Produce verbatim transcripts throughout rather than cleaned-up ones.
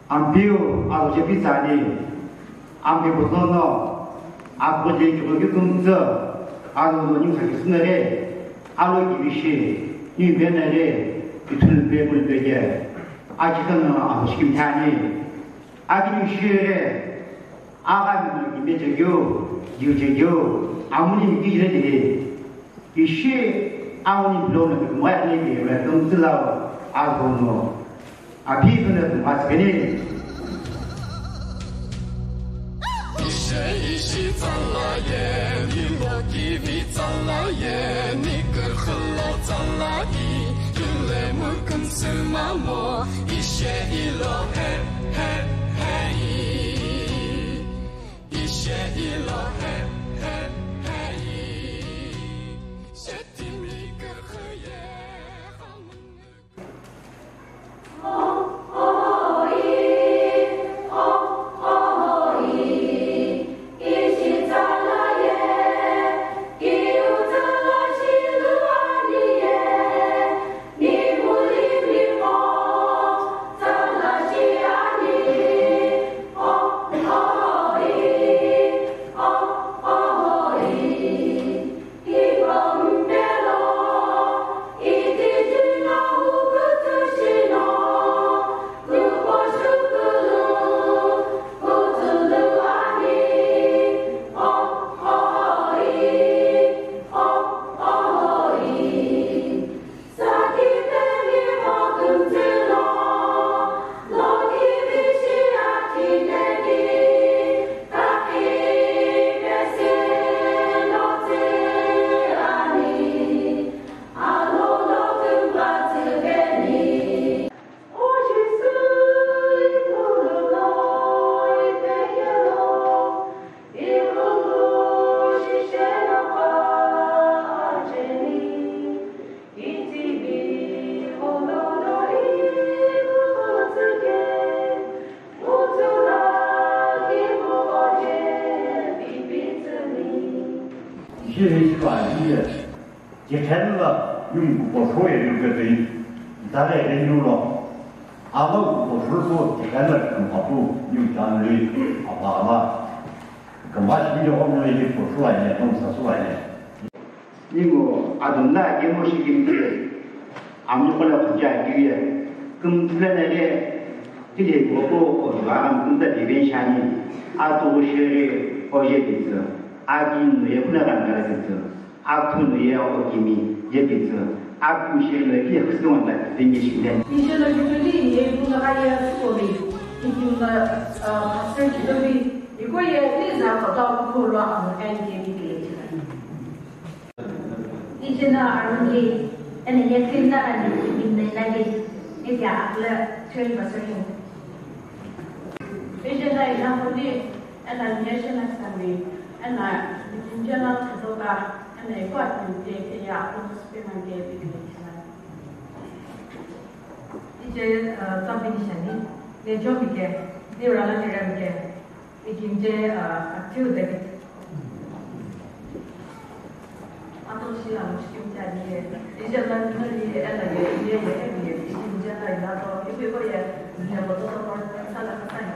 Ampeu aloche pitsani, ampe putono, apoje kikokikümtsü, alono nimsakisünere, alo kivishi, nimenere, ithulpe bulpeke, achikano aloche kimthani, akini shire, agamino kimechekeu, jiuchekeu, amuni mikijire dile. Ishi auni blono kümgha ani kümtsü lao azono. Api püno kümgha tsüpeni. Ishe ishi tsalaye, lilo kivi tsalaye, nikirkhülo tsalaye, kile mükümsü mamo, ishe ilo he, he, he, i. Ishe ilo he, he, he, i. Tiqheno la ningu kuposho ye luketoi, ntaghi eghengulo, alo kuposho so tiqheno la kümghapu, ningu chanu li apagha la. Kümgha shimile ghengulo ye kuposho ane, kümsa so ane. Ningu adonla kemo shikimti, amni kola kuja kiye, kümtlenele, tile gogo o juagam kümta diven shani, atu shiri oje bitsu, agin no ye kuna gangara bitsu. Akhu no ye o kimi ye bitsu, akhu shelo ki khusno ta tingi shiden. Ijelo Jubilee ye ipu naga ye sukomi, ikim na, ah, pastor Jubilee, iko ye liza kota kukholwa amu N K B kile chikani. Ijena arungi, ene ye klinda ani ikim na ilagi, ike akla three pastor. Ijena ina holi, ena nye shena sami, ena ikim jena katoka, ena iko atminte ke ya ako spema ke bigile kila. Ije, eh, tsabi ni shani, le jomi ke, ni rala ni rem ke, ikim je, eh, atiu David. Atoshi la mushkim tani, ije la nuri, ela ye, ye, ye, ye, ikim je la ila to, ipi ko ye, ne boto to, sala kasani.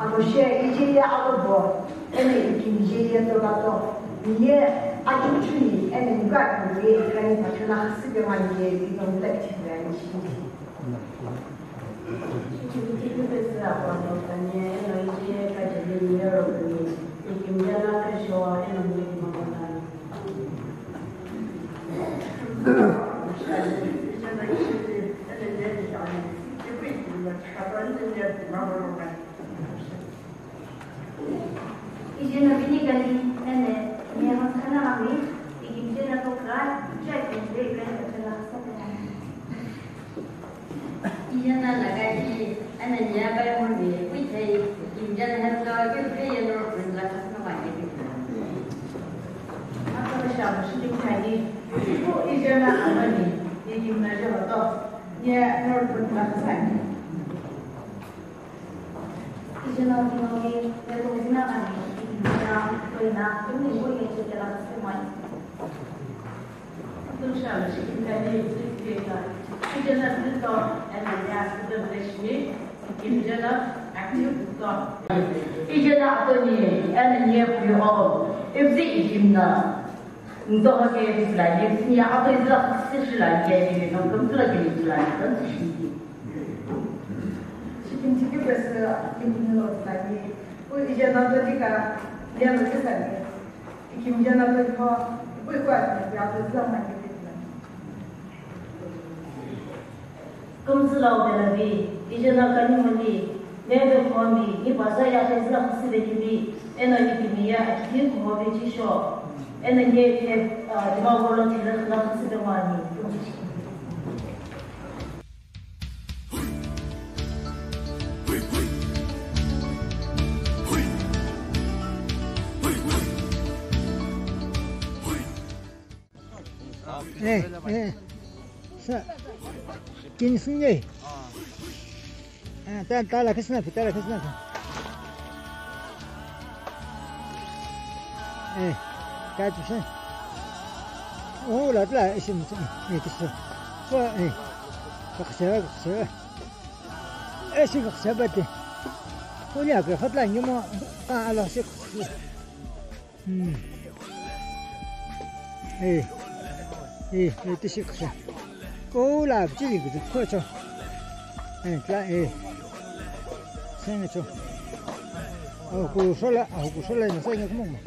Aloche, ije ye alobo, eno ikim je ye togato, niye achuchuni, eno niku akimye ikani pachola khasüpe mani ye, inomla kichipirani shimti. Shimti kipesi apo atoktani, eno ije ye kajeli niye rokuni, ikim je la kasho, eno niye kimamotani. Ijena vini gali, ene, ne maskana ami, ikim jena to kra, chai kumbe, ibrahim kachela, sapena. Ijena lagadi, ene, ne abai murmi, kuithai, ikim jena hapka, ke upe yeno, rundra kasna vage. Ato shabu shikim kadi, ipu ijena amani, ikim na jeno to, ne, nor rundra kasna. Ijena tinoni, ne tongina mani, ijena, toina, tuni ngo ye chekela semai. Tusha, shikitani, Ichena Kristo eno ye asübe mleshimi, ichena active Kristo. Ichena atoni eno ye prio, ipzi ichimna. Ntoho ke ichilani, ichini ato izira khasi shilani, ye ni no kumtula ke ichilani, kumtula ke ichilani. Chikim chiki pesi, kimni lo ichilani. Ku ichena atoni ka, ye lo ichilani. Ikimjana to ipho, ipu iku atimi pi ato zila mani pe tina. Kumzila ubela vi, ijana kani mali, meve khombi, ni basa ya te zila khasi ve kili, eno ikimi ya akiti kumo ve chisho, eno nye ke, ah, dima volo tile khila khasi ve mani, kumzila. Eh, eh. Sa. Kin sunye. Ah, ta, ta la kisna, ta la kisna. Eh, ka tu sa. Oh, la, la, isim, eh, kisu. Ko, eh. Kaksa, kaksa. Esi kaksa bate. Ko ni akre khatla nyuma ka ala se. Hmm. Eh. Eh, eh, tisi kaksa. Ko la chili ko cho. Eh, tla, eh. Senga cho. Oh, ko sola, oh, ko sola na senga kuma.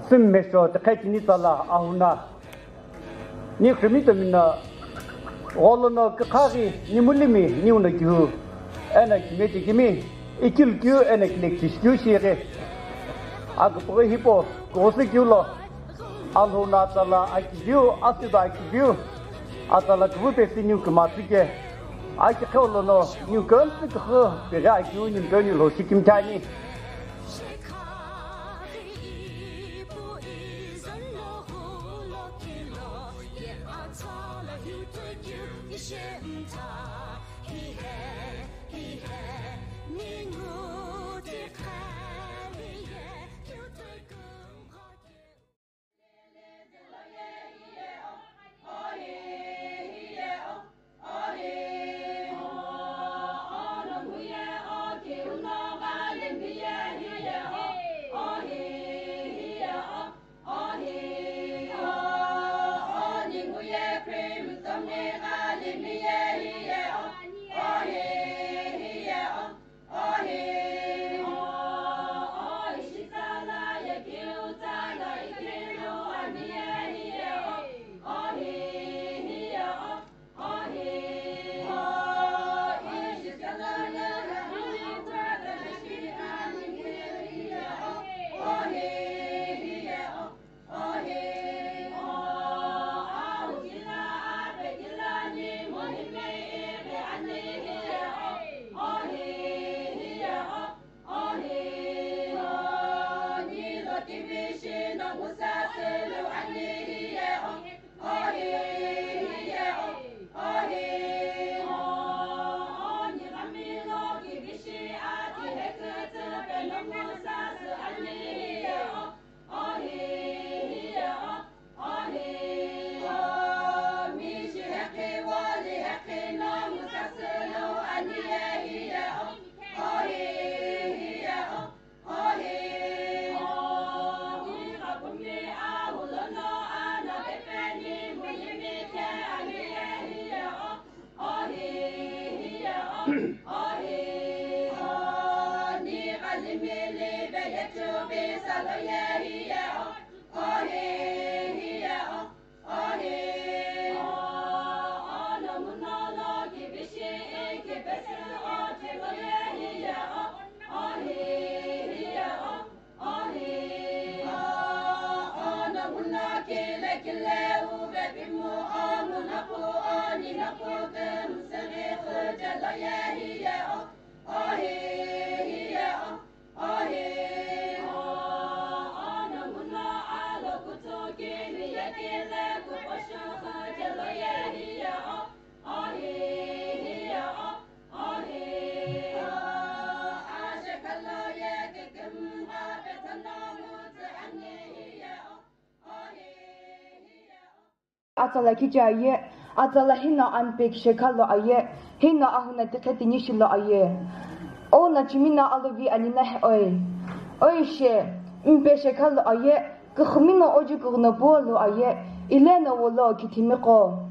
Sümesho tikhe chini tsala ahuna. Ni khimi tomino gholono kikha ghi ni mulimi ni uno kihu. Eno kime tikimi ikilkeu eno kilekishikeu shighi. Akipughi hipau kughosükeu lo. Alhou no atsala akiviu, asüdo akiviu. Atsala kivu pesü niu kimatsuke. Akikhe lono niu kümtsü kikhu pighi akiu niu keni lo shikimtani. Atsala kicha aye, atsala hino anpek shekha lo aye, hino ahuna tikhe tinishi lo aye. O na chimina alovi anina he oi. Oi she, mpe shekha lo aye, kukhumino oju kughno puo lo aye, ileno wolo kithimiqo.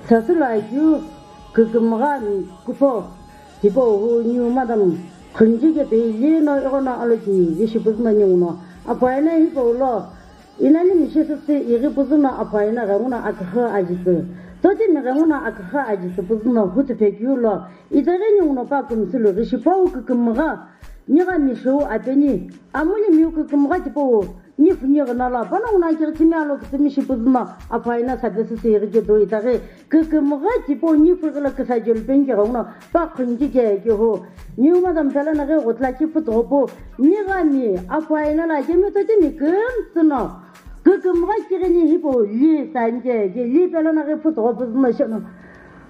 Sasülo akeu kükümgha kupho tipau hu niu madam Khunjike peili no ighono alokivi shipüzü no ninguno apuaye no hipau lo inani mishisüsü ighi püzü no apuaye no ghenguno aküxü ajisü. Totimi ghenguno aküxü ajisü püzü no hutuphe keu lo itaghi ninguno pa kümsü lo ghishipau kükümgha nighami shou apeni amulimiu kükümgha tipau Nifu nighi nalo panongu no akighitimi alo kütümi shipüzü no apuaye no sapesü sü ighi ketu itaghi kükümgha tipau nifu ghilo küsa jelu penki ghenguno pa Khunjike kehu. Niu madam pelo no ghi ghutla ki pütügho pu nighami apuaye no lo akemi totimi kümsü no kükümgha kighini hipau li sanje ke li pelo no ghi pütügho püzü no sheno.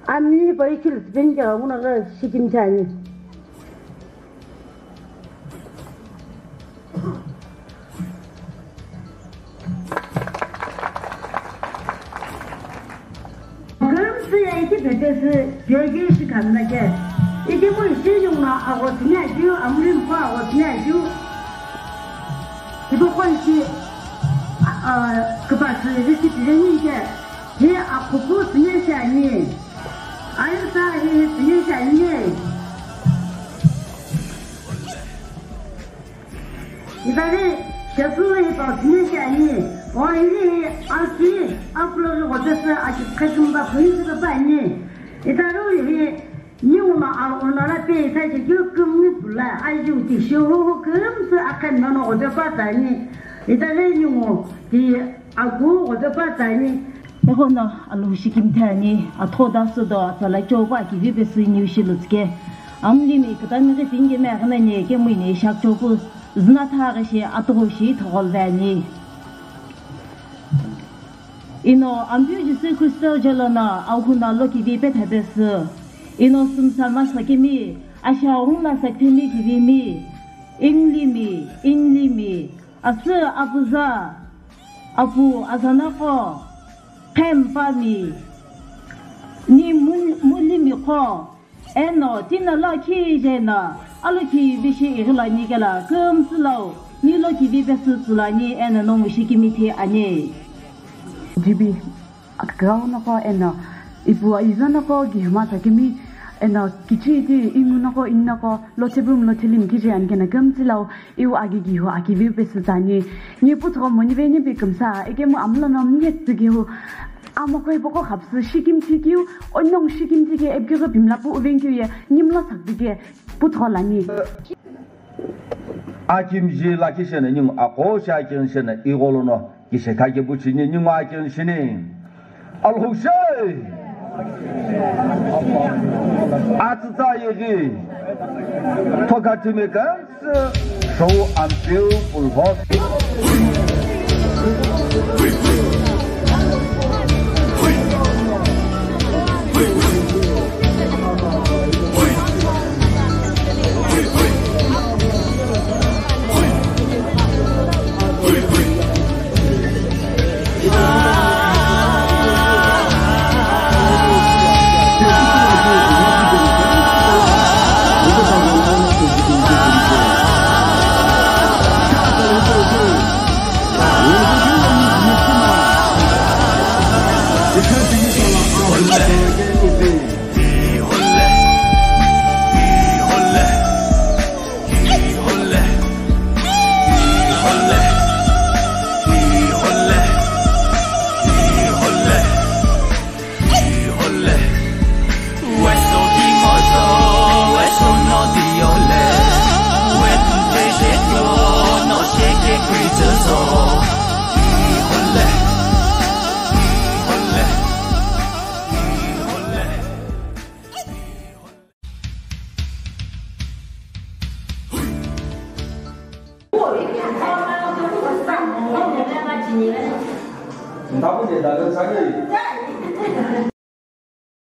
Amini hipau ikhilü süpenike ghenguno ghi shikimthi ani. Kümsü ye iki pepesü pyoge ishi khamna ke. Iki mu ishi yungno aghotsüni akeu, amulimiqo aghotsüni akeu. Ipu qo ishi, a, a, küpasü ishi pideni ke. Hi akhupu tsüni shi ani. Ayusa hi tsüni shi ani. Itaghi shesülo hipau tsüni shi ani. O hini hi aki akuloghi ghotesü aki khakümba pünisü pepa ani. Itaghi hi ninguno a unala pe isa chekeu kümni pula ajiu tishiu hu kümsü akhe nono ghotepa tsüani. Itaghi ningu ti Agu ghotopa tsani. Eghono Alhou shikimthi ani, athoda sodo atsala chopu akivi pesü niu shilutsüke. Amulimi kütami ghi pingi me aghinani kemuini shak chopu züna thaghi shi atughu shi thogholve ani. Eno Ampeu Jisü Khristo jelono aghuno lokivi petha pesü. Eno sümsa masa kimi, asha ghungu masa kimi kivimi, inglimi, inglimi, asü apuza, apu azanaqo, khempami, ni mul-, mulimiqo, eno tino lakhi jeno alokivi shi ighilani kelo kümsülo ni lokivi pesü tsülani eno nongu shikimithi ani. G B. Aküghau noqo eno ipu ayiza noqo gihima tsakimi eno kichiti ingu noqo inu noqo lothebum lothelimi kije ani keno kümtsülo iu agi gihu akiviu pesü tsani. Ni puthugho monive nipi kümsa ikemu amlono mnyetsü gihu amokoi poko khapsü shikimthi kiu onong shikimthi ke epkighi pimlapu uvengkiu ye nimlo sakti ke puthugho lani. Akimji lakhi sheno ningu aqo shi akighini sheno igholono kishekha kepu chini ningu akighini shini. Alhou she! Atsütsa yeghi. Thokha timi kümsü. Show Ampeu Pulho.